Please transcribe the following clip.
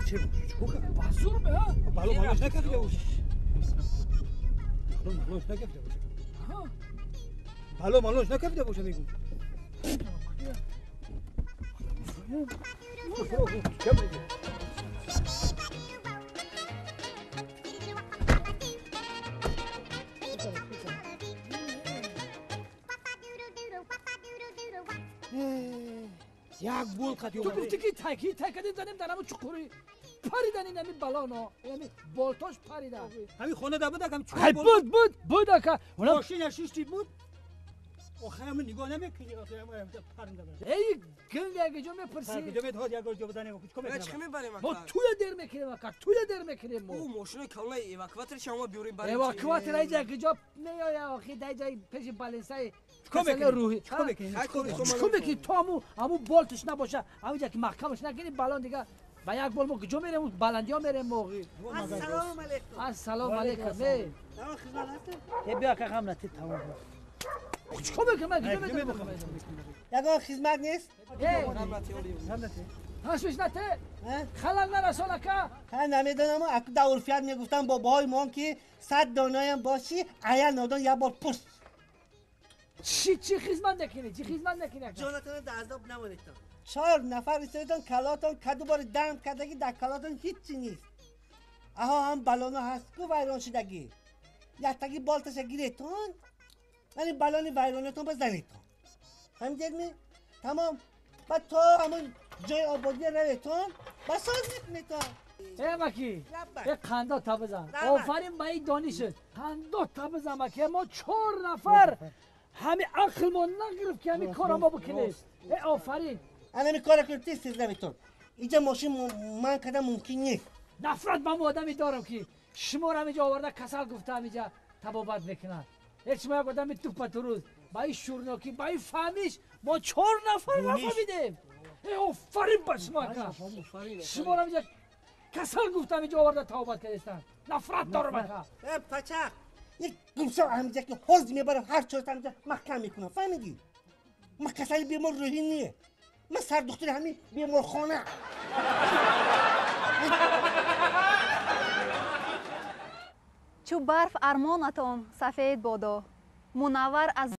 Чӣ чӣ базур ме ҳа? Бало малош накафида боша. Бало малош накафида боша. Бало малош накафида боша мегум. Як бол қати. Ту гуфтӣ ки тай кардем занем дар ҳамун чуқурӣ. Паридан ин ҳами балоно, ҳами болтош паридан. Ҳами хона да буд акам чуқур. Ҳай буд буд буд ака. Мошина шишти буд. Охир ҳамин нигоҳ намекунӣ охир ҳамин паринда. Эй гинга ҷо мепурсӣ. Ҷо медиҳад як ҷо бизанем чикор мекунем? Чӣ мебарем ака? Мо туя дер мекунем ака, туя дер мекунем мо. Ӯ мошинаи калонаи эвакуатор шумо биёрем барем. Эвакуатор ай ҷа ҷо меояд охир дай ҷай пеши баленсаи чикор мекунем? Чикор мекунем? Чикор мекунем? То ҳаму ҳаму болташ набоша, ҳамун ҷа ки маҳкамаш накунӣ балон дига ба як бол мо куҷо мерем? Баландиҳо мерем мо. Ассалому алайкум. Ассалому алайкум. Э. Тамом хизмат ҳаст? Э биё ака ғам натӣ тамом. Чикор мекунем? Ман куҷо медонам? Ягон хизмат нест? Ташвиш нате? Халал нарасон ака? Ҳа намедонам, аку дар урфият мегуфтам бобоҳои мон ки 100 донаям бошӣ, ая нодон як бор пурс. Чӣ хизмат накунӣ? Чӣ хизмат накунӣ ака? Ҷонатонро дар азоб намонедтон. 4 нафар истодетон калотон каду бори дам кардагӣ дар калотон ҳиччи нест. Аҳо ҳам балоно ҳаст ку вайрон шудагӣ. Яктагӣ болташа гиретон, яъне балони вайронатон базанедтон. Фаҳмидед ми? Тамом. Баъд то ҳамон ҷои ободия раветон, ба соз мекунедтон. Э маки, э қандо та бизан. Офарин ба ин донишат. Қандо та бизан маки. Мо 4 нафар ҳами ақлмон нагирифт ки ҳамин корро мо бикунем. Э офарин. Ана кора кунед тез тез раведтон. Инҷа мошин ман кардан мумкин нест. Нафрат ба мо одаме дорам ки шуморо ҳаминҷа оварда касал гуфта ҳаминҷа табобат мекунад. Э шумо як одами туппатурӯз ба ин шӯрнокӣ, ба ин фаҳмиш мо 4 нафар нафаҳмидем. Э офарин ба шумо ака. Шуморо ҳаминҷа касал гуфта ҳаминҷа оварда табобат кардастанд. Нафрат дорам ака. Э пачақ, як гумшо ҳаминҷа ки ҳоз мебарам ҳар чорта ҳаминҷа маҳкам мекунам. Фаҳмидӣ? Ман касали бемор рӯҳӣ не. Ман сардухтури ҳамин беморхона. Чу барф армонатон сафед бодо, мунаввар аз